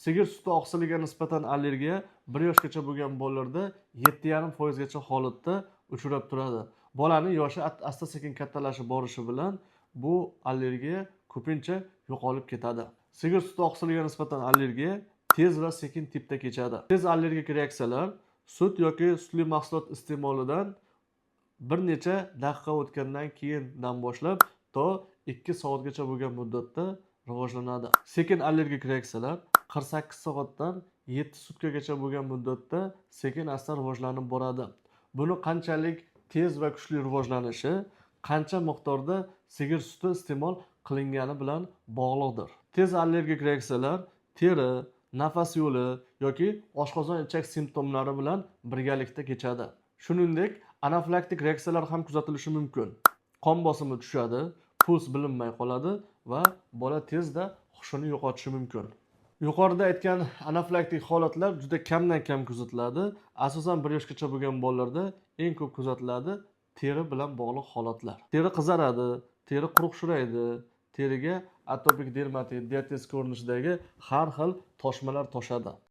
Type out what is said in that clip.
Sigir suti oqsiliga nisbatan allergiya 1 yoshgacha bo'lgan bolalarda 7,5%gacha holatda uchrab turadi. Bolani yoshi asta sekin kattalashib borishi bilan bu allergiya ko'pincha yo'qolib ketadi. Sigir suti oqsiliga nisbatan allergiya tez va sekin tipda kechadi. Tez allergik reaksiyalar sut yoki sutli mahsulot iste'molidan bir necha daqiqa o'tgandan keyindan boshlab to 2 soatgacha bo'lgan muddatda rivojlanadi. Sekin allergik reaksiyalar 48 soatdan 7 sutkagacha bo'lgan muddatda sekin asta rivojlanib boradi. Buni qanchalik tez va kuchli rivojlanishi qancha miqdorda sigir suti iste'mol qilingani bilan bog'liqdir. Tez allergik reaksiyalar teri, nafas yo'li yoki oshqozon ichak simptomlari bilan birgalikda kechadi. Shuningdek, anafilaktik reaksiyalar ham kuzatilishi mumkin. Qon bosimi tushadi, puls bilinmay qoladi va bola tezda hushini yo'qotishi mumkin. Yuqorida aytgan anafilaktik holatlar juda kamdan kam kuzatiladi. Asosan 1 yoshgacha bo'lgan bolalarda eng ko'p kuzatiladi teri bilan bog'liq holatlar. Teri qizaradi, teri quruqshiraydi, teriga atopik dermatit, diatez ko'rinishidagi har xil toshmalar toshadi.